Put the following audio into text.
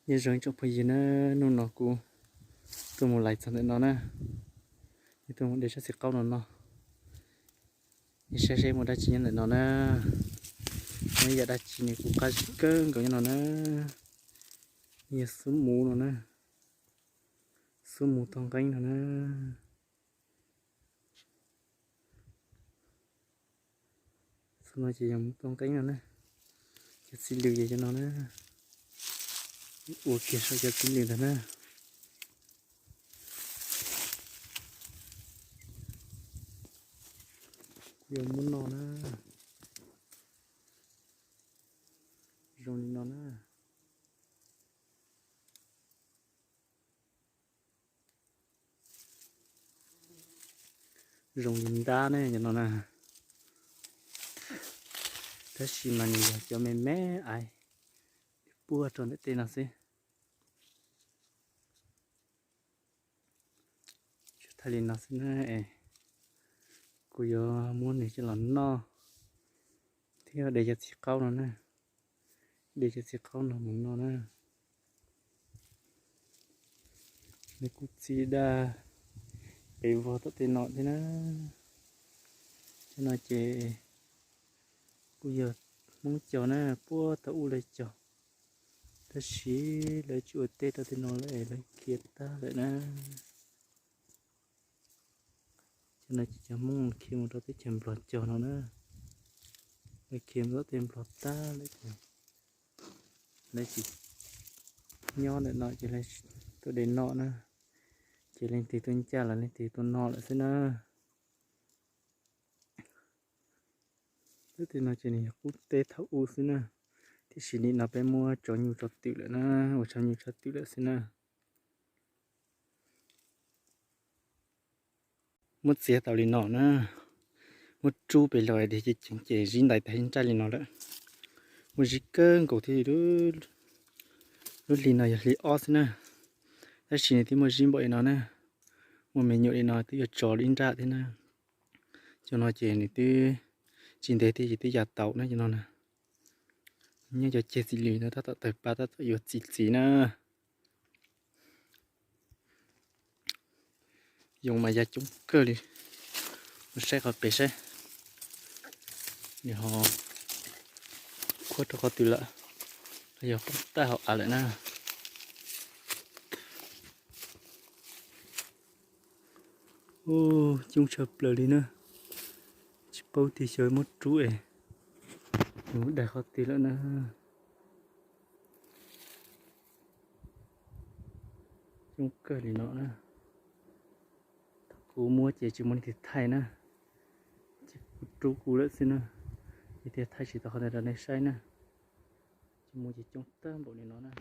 Nyob zoo ib tsoom phooj ywg na, hnub no kuv tuaj mus lais txog ntawm no na, yog tuaj mus de tsob txiv qaub no no. Nej saib seb muaj dab tsi nyob ntawm no na. Muaj ib yam dab tsi nws kuj qab zib kawg nkaus nyob no na. Yog xub muv no na, xub muv tog nqeeb no na. Xub no ces yog muv tog nqeeb no na. Cov txiv lws yog cov no na. Ua kiag saum cov txiv lws ntag na. Kuv yuav muab noj na. Zoo li no na. Zoo li ntab ne cov no na. Tab sis mas nws yog cov me me aiv, puag rau ntawm tej no xwb. Tsuas thaij li no xwb na. Kuv yuav muab nws coj los noj thiab de cov txiv qaub no na. De cov txiv qaub no mus noj na. Nws kuj txi dag pes vog tom tej no thiab na. Cov no ces kuj yog Hmoob cog na, puag thaum ub lawv cog, tab sis lawv tsis ua teb rau tej no lawm es lawv khiav tag lawm na. Cov no ces cov Hmoob khiav mus rau teb chaws Nplog cog no na. Lawv khiav mus rau teb Nplog tag lawm ces lawv tsis nyob ntawm no ces lawv tuaj de noj na. Ces leej twg tuaj ncaj los leej twg tuaj noj lawm xwb na. Lub teb no ces nws yog qub teb thaum ub xwb na, tiam sis nim no peb muab tso nyuj tso twm lawm na, ua tso nyuj tso twm lawm xwb na. Muab txiav tau li no na, muab rub pem los diag ceev ceev ces zib ntais tag ib nrab li no lawm. Muaj zib kawg nkaus thiab. Lub hli no yog hli ob xwb na, tab sis nws twb muaj zib npaum li no na, muaj me nyuam li no twb yuav tso li ib nrab thiab na. Cov no ces nws twb tsis ntev thiab ces twb ya tau na cov no na. Nyob cov ceg txiv lws no tab tom tawg pab tab tom yuav txi txiv na. Yoov mas ya coob kawg li. Mus saib qhov pem saib, nws ho khuab rau qhov twg lawm, los yog poob tag hauv av lawm na. Coob tshaj plaws li na, tsis paub tias xyov muab rub es nws mus daig qhov twg lawm na. Coob kawg li no na. Thaum kuv muab ces tsis muaj leej twg thaij na, ces kuv rub kuv lawm xwb na. Ces thiaj thaij tsis tau qhov ntawd rau nej saib na. Ces muaj ces coob tag npaum li no na.